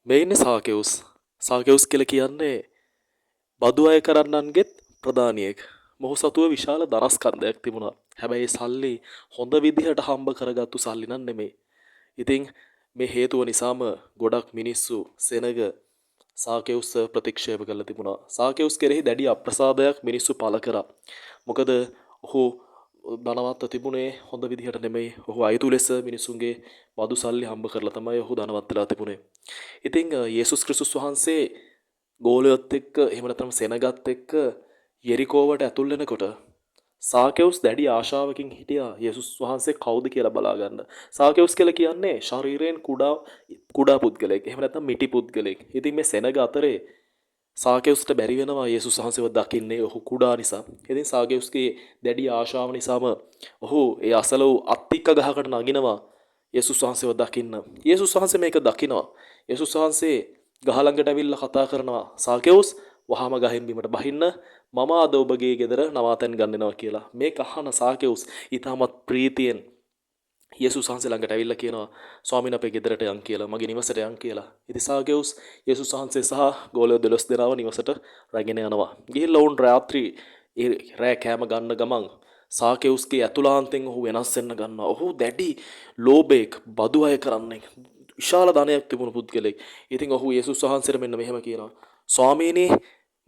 මේ ඉන්නේ සාකෙවුස්. සාකෙවුස් කියලා කියන්නේ බදු අය කරන්නන්ගෙත් ප්‍රධානියෙක්. මොහු සතුව විශාල ධනස්කන්ධයක් තිබුණා. හැබැයි ඒ සල්ලි හොඳ විදිහට හම්බ කරගත්තු සල්ලි නම් නෙමෙයි. ඉතින් මේ හේතුව නිසාම ගොඩක් මිනිස්සු සෙනග සාකෙවුස්ව ප්‍රතික්ෂේප කරලා තිබුණා. සාකෙවුස් කෙරෙහි දැඩි අප්‍රසාදයක් මිනිස්සු පළ කරා. මොකද ඔහු ධනවත්ව තිබුණේ හොඳ විදිහට නෙමෙයි. ඔහු අයුතු ලෙස මිනිසුන්ගේ බදු සල්ලි හම්බ කරලා තමයි ඔහු ධනවත් වෙලා තිබුණේ. ඉතින් යේසුස් ක්‍රිස්තුස් වහන්සේ ගෝලයොත් එක්ක, එහෙම නැත්නම් සෙනගත් එක්ක යෙරිකෝවට ඇතුල් වෙනකොට සාකෙවුස් දැඩි ආශාවකින් හිටියා යේසුස් වහන්සේ කවුද කියලා බලා ගන්න. සාකෙවුස් කියලා කියන්නේ ශරීරයෙන් කුඩා කුඩා පුද්ගලයෙක්. එහෙම නැත්නම් මිටි පුද්ගලයෙක්. ඉතින් මේ සෙනග අතරේ සාකෙවුස්ට බැරි වෙනවා යේසුස් වහන්සේව දකින්නේ, ඔහු කුඩා නිසා. ඉතින් සාකෙවුස්ගේ දැඩි ආශාව නිසාම ඔහු ඒ අසල වූ අත්තික්ක ගහකට නගිනවා යේසුස් වහන්සේව දකින්න. යේසුස් වහන්සේ මේක දකිනවා. යේසුස් වහන්සේ ගහ ළඟට ඇවිල්ලා කතා කරනවා, සාකෙවුස්, වහාම ගහෙන් බිමට බහින්න, මම අද ඔබගේ ගෙදර නවාතැන් ගන්න එනවා කියලා. මේක අහන සාකෙවුස් ඊටමත් ප්‍රීතියෙන් යේසුස් වහන්සේ ළඟට ඇවිල්ලා කියනවා, ස්වාමීන්, අපේ ගෙදරට යන් කියලා, මගේ නිවසට යන් කියලා. ඉතින් සාකෙවුස් යේසුස් වහන්සේ සහ ගෝලයෝ 12 දෙනාව නිවසට රැගෙන යනවා. ගිහිල්ලා ඔවුන් රාත්‍රී ඒ රෑ කෑම ගන්න ගමන් සාකෙවුස්ගේ ඇතුළාන්තයෙන් ඔහු වෙනස් වෙන්න ගන්නවා. ඔහු දැඩි ලෝභයෙක්, බදු අය කරන්නෙක්, විශාල ධනයක් තිබුණු පුද්ගලෙක්. ඉතින් ඔහු යේසුස් වහන්සේට මෙන්න මෙහෙම කියනවා. ස්වාමීනි,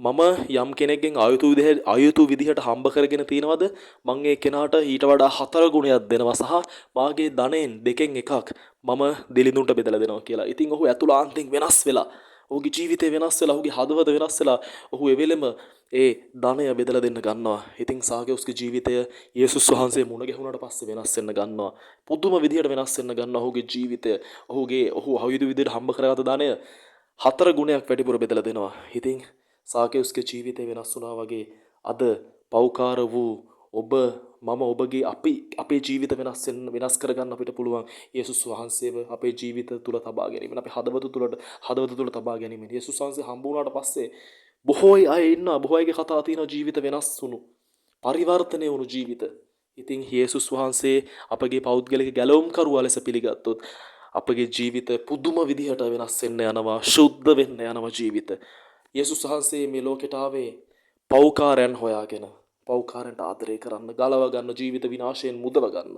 මම යම් කෙනෙක්ගෙන් අයුතු විදිහට හම්බ කරගෙන තියෙනවද, මං ඒ කෙනාට ඊට වඩා 4 ගුණයක් දෙනවා සහ මාගේ ධනයෙන් දෙකෙන් එකක් මම දිලිඳුන්ට බෙදලා දෙනවා කියලා. ඉතින් ඔහු ඇතුළාන්තයෙන් වෙනස් වෙලා, ඔහුගේ ජීවිතය වෙනස් වෙලා, ඔහුගේ හදවත වෙනස් වෙලා, ඔහු එවෙලෙම ඒ ධනය බෙදලා දෙන්න ගන්නවා. ඉතින් සාකෙවුස්ගේ ජීවිතය යේසුස් වහන්සේ මුණ ගැහුණාට පස්සේ වෙනස් වෙන්න ගන්නවා. පුදුම විදිහට වෙනස් වෙන්න ගන්නවා ඔහුගේ ජීවිතය. ඔහු අයුතු විදිහට හම්බ කරගත්ත ධනය 4 ගුණයක් වැඩිපුර බෙදලා දෙනවා. ඉතින් සාකෙවුස්ගේ ජීවිතය වෙනස් වුණා වගේ අද පව්කාර වූ ඔබ, මම, ඔබගේ අපි අපේ ජීවිත වෙනස් වෙන්න, වෙනස් කරගන්න අපිට පුළුවන් යේසුස් වහන්සේව අපේ ජීවිත තුල තබා ගැනීම. අපේ හදවත තුල තබා ගැනීම. යේසුස් වහන්සේ හම්බ වුණාට පස්සේ බොහෝ අය ඉන්නවා, බොහෝ අයගේ කතා තියෙනවා, ජීවිත වෙනස් වුණු, පරිවර්තනය වුණු ජීවිත. ඉතින් යේසුස් වහන්සේ අපගේ පෞද්ගලික ගැලවුම්කරුවා ලෙස පිළිගත්තොත් අපගේ ජීවිත පුදුම විදිහට වෙනස් වෙන්න යනවා, ශුද්ධ වෙන්න යනවා ජීවිත. යේසුස් වහන්සේ මේ ලෝකෙට ආවේ පව්කාරයන් හොයාගෙන, පව්කාරයන්ට ආදරය කරන්න, ගලව ගන්න, ජීවිත විනාශයෙන් මුදව ගන්න.